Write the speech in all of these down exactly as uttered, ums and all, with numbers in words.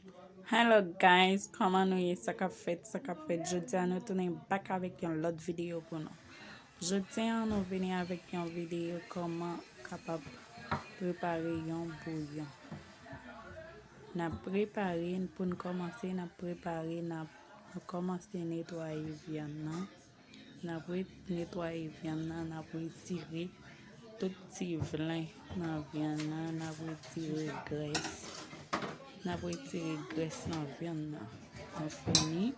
Hello guys, kòman nou ye? Sa k ap fèt? Sa k ap fèt? Jodi a nou tounen back avèk yon lòt videyo pou nou. Jodi a nou vini avèk yon videyo kòman kapab prepare yon bouyon. N ap prepare, pou n kòmanse, n ap prepare, n ap, n ap kòmanse netwaye vyann nan. N ap re-, netwaye vyann nan, n ap retire tout ti vlen nan vyann nan, n ap retire grès. N ap retire grès nan vyann nan. Nou fini.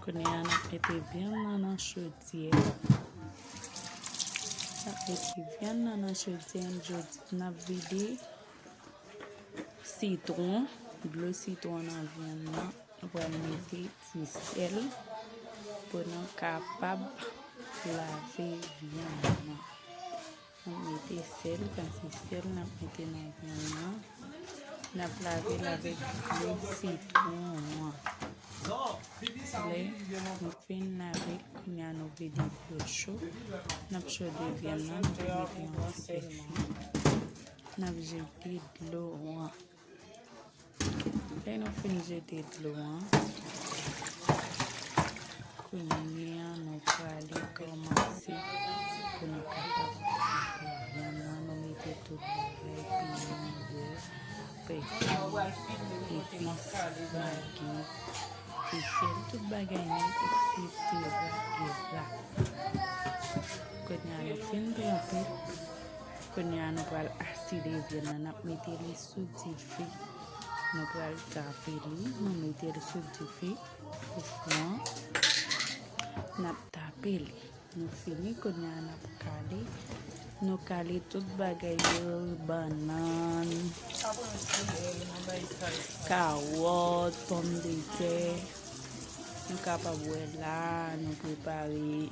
Kounye a, n ap mete vyann nan nan chodyè. N ap mete vyann nan nan chodyè, n ap vide sitwon, dlo sitwon nan vyann nan. Nou pral mete ti sèl pou nou kapab lave vyann nan. Nou mete sèl, sa se sèl n ap mete nan vyann nan. N ap lave l avèk dlo sitwon an. Lè nou fin lave, kounye a nou vide dlo cho. N ap chode vyann nan, nou mete yon ti pè fri. N ap jete dlo an. Lè nou fin jete dlo an, kounye a nou prale kòmanse pou nou kapab koupe vyann nan. Nou mete tout bagay, piman, bè, pèfime, epis, magi, ti sèl, tout bagay nèt, etsetera. Kounye a nou fin tranpe. Kounye a nou pral asire vyann nan, n ap mete li sou dife. Nou pral tape li, nou mete l sou dife, sou fou an. N ap tape li. Nou fini, kounye a n ap kale. Nou kale tout bagay yo, bannann, kawòt, pòmdetè. Nou kapab wè la, nou prepare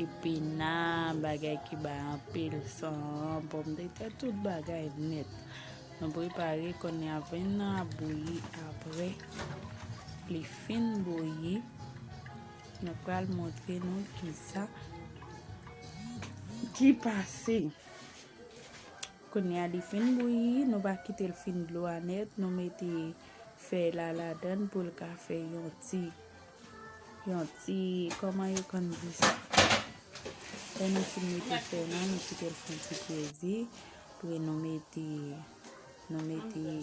epina, bagay ki bay anpil san an, pòmdetè, tout bagay nèt. Nou prepare, kounye a vyann nan ap bouyi. Apre li fin bouyi, nou pral montre nou kisa ki pase. Kounye a li fin bouyi, nou pa kite l fin dlo a nèt, nou mete fèy la ladann pou l ka fè yon ti, yon ti, kòman yo konn di sa? Lè nou fin mete fèy nan, nou kite l fè yon ti kwezi. Apre nou mete, nou mete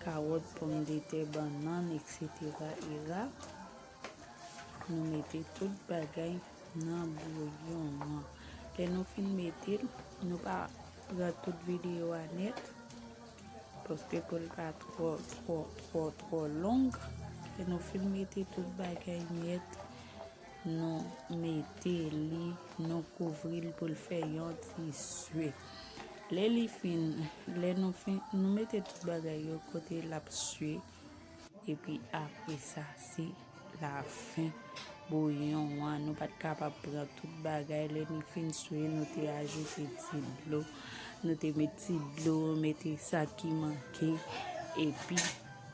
kawòt, pòmdetè, bannann, etsetera, era. Nou mete tout bagay nan bouyon an. Lè nou fin mete l, nou pa pran tout videyo a nèt, paske pou l pa twò, twò, twò, twò long. Lè nou fin mete tout bagay nèt, nou mete li, nou kouvri l pou l fè yon ti swe. Lè li fin, lè nou fin, nou mete tout bagay yo kote l ap swe. Epi apre sa, se lafen bouyon an. Nou pa t kapab pran tout bagay. Lè li fin swe, nou te ajoute ti dlo. Nou te met ti dlo, mete sa ki manke. Epi,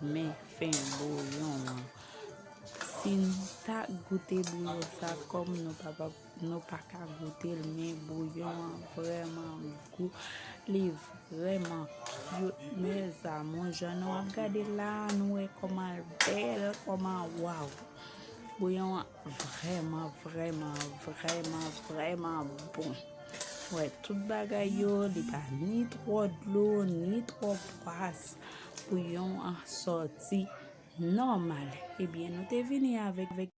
men fen bouyon an. Si n ta goute bouyon sa, kòm nou pa, pa, nou pa ka goute l, men bouyon an vrèman gou. Li vrèman cute, mes amours. Jan nou ap gade la, nou wè kòman l bèl, kòman, waw. Bouyon an vrèman, vrèman, vrèman, vrèman bon. Wè, tout bagay yo, li pa ni twò dlo, ni twò pwas. Bouyon an sòti nòmal. Ebyen, nou te vini avèk, avèk